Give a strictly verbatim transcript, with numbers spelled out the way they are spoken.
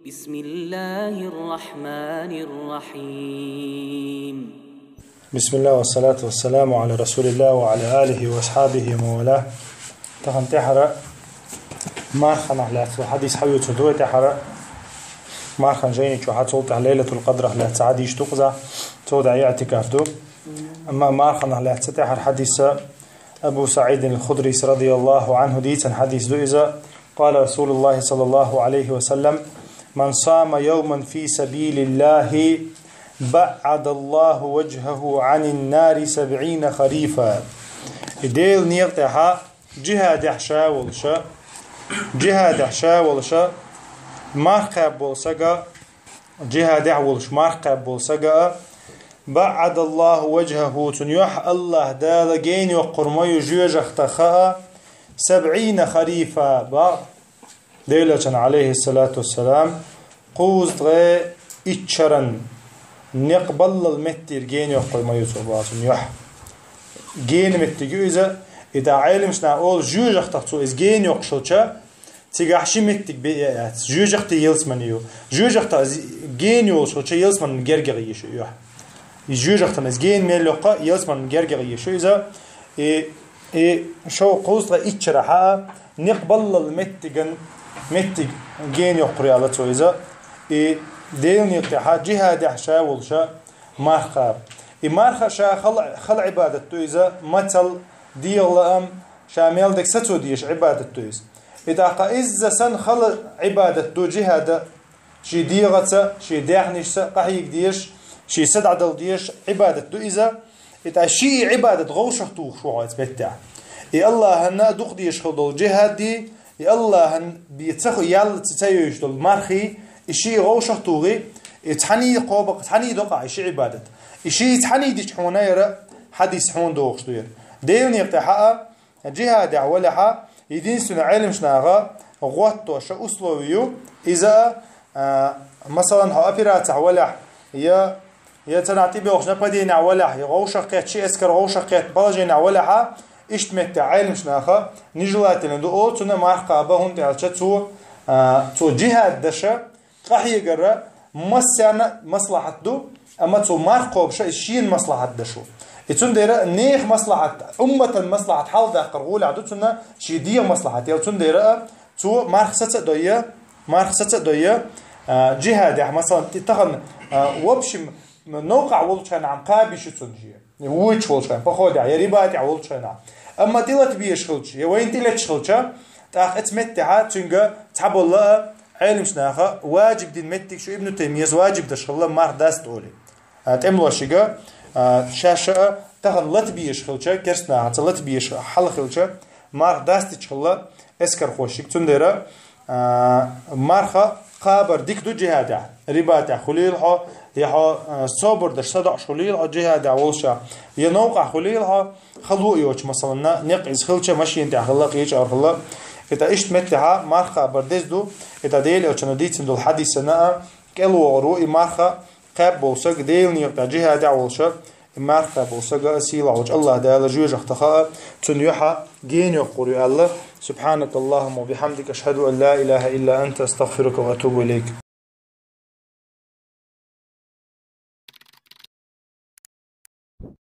بسم الله الرحمن الرحيم. بسم الله والصلاة والسلام على رسول الله وعلى آله وأصحابه ومن والاه. Тахан тӀехьара марханах лаьцна хьадис хьаюцур ду, тӀехьара мархан жайни чу хьацул тӀехь Лайлатул Къадрах лаьцна хьадис ду кхуза, цо да иӀтикаф ду. Амма марханах лаьцна тӀехьара хьадис Абу СаӀид аль-Худрис радияллаху анху дийцан хьадис ду иза. قال رسول الله صلى الله عليه وسلم: من صام يوما في سبيل الله بعد الله وجهه عن النار سبعين خريفا. И Дела некъа тӀехьа джихадехь ша волуша, джихадехь ша волуша, марха кхаьбна болу сага, джихадехь волуш марха кхаьбна болу сага а, بعد الله وجهه, цунна юьхь Аллаха Дала гена йоккхур ма ю жоьжахатех а, سبعين خريفا, бакъ Делан Элчано, алейхиссалату вассалам, кхузткъе итт шаран некъ баллал меттера гена йоккхур ма ю цо, боху, цунна юьхь. Гена меттиг ю иза, и тӀаккха Ӏеламаш наха олу, жоьжахатех цо иза гена йоккхуш хилча, цигахь ши меттиг бен а яц. Жоьжахати ялсамани ю. Жоьжахатех иза гена йолуш хилча, ялсаманин гергахь езаш ю юьхь. И жоьжахатех иза гена мел йоккху, ялсаманин гергахь езаш ю иза. И, и шо кхузткъе итт шарахь а некъ баллал меттиган, меттиг гена йоккхур яьлла цо иза. И Делан некъа тӀехьа джихадехь ша волуша марха кхаба. И марха ша хала, хала Ӏибадат ду иза, мацалла, дегӀан лаам, ша мел дерг сацо дезаш Ӏибадат ду иза. И тӀаккха изза санна хала Ӏибадат ду джихад а, шен дегӀаца, шен даьхнашца къахьега дезаш, шен са дӀадала дезаш Ӏибадат ду иза. И тӀаккха шен и Ӏибадат вовшахтухуш ву хьо оцу меттехь. И Аллахьана а дукха дезаш хила долу джихад а, и Аллахьан бен ца хо-, ялла ца, ца йовзуш долу мархий, и шен вовшахтухий, и цхьаьний кхобу, цхьаьний докъахь и ши Ӏибадат. И ши цхьаьний дича хьуна яра хьадис хьуна дохуш ду яра. Делан некъа тӀехьа а, джихадехь валахь а, единственно Ӏеламаш наха гӀоттош а условие ю, иза а, а, масалан, хьо операцехь валахь, я, я царна тӀебоьлхучу нападенехь валахь, я вовшахкхетта, ши эскар вовшахкхетта положенехь валахь а, иштта меттехь Ӏеламаш наха нежелательно ду олу цунна марха кхаба, хӀунда аьлча цо, а, цо джихад деш а, къахьегар а массарна а маслахьат ду, амма цо марха кхобуш а иза шена маслахьат деш ву. И цундела нехан маслахьат, умматан маслахьат хьалхадаккхар гӀолехь ду цунна шен дегӀан маслахьат. Ял цундела а цо марха саца а дойя, марха саца а дойя, а, джихадехь, масалан, тӀе тахана, а, в общем, новкъахь волчу хенахь кхаба йиш ю цунна шен. Вуьйцуш волчу хенахь, походехь, я рибатехь волчу хенахь. Амма тӀелата безаш хилча, я вайна тӀелеташ хилча, тӀаккха оцу меттехьа цуьнга цхьаболу а Ӏеламаш наха важиб дина меттиг шу, Ибн Таймияс важиб деш хилла марха даста олий. А, тӀемалошка, а, шаьш а тахана лата безаш хилча, керста нахаца лата безаш хьал хилча, марха дастича хилла эскархошка. Цундела а, марха кхабар дика ду джихадехь. Рибатехь хуьлийла хьо, я хьо, а, собар деш садоӀуш хуьлийла хьо джихадехь волуша, я новкъахь хуьлийла хьо, хало а йоцуш, масалан, некъ иза хилча, машина тӀехь хилла, кхечӀара хилла. ИтӀа иштта меттехьа марха кхабар деза ду, итӀа Делан Элчано дийцина долу хьадисана а кӀелвогӀур ву и марха кхаьбна болу саг, Делан некъа тӀехь джихадехь волуша, и марха кхаьбна болу сага а сийлахь волчу Аллаха Дала жоьжахатех а цунна юьхь гена йоккхур ю аьлла. سبحانك اللهم وبحمدك، أشهد أن لا إله إلا أنت، أستغفرك وأتوب إليك.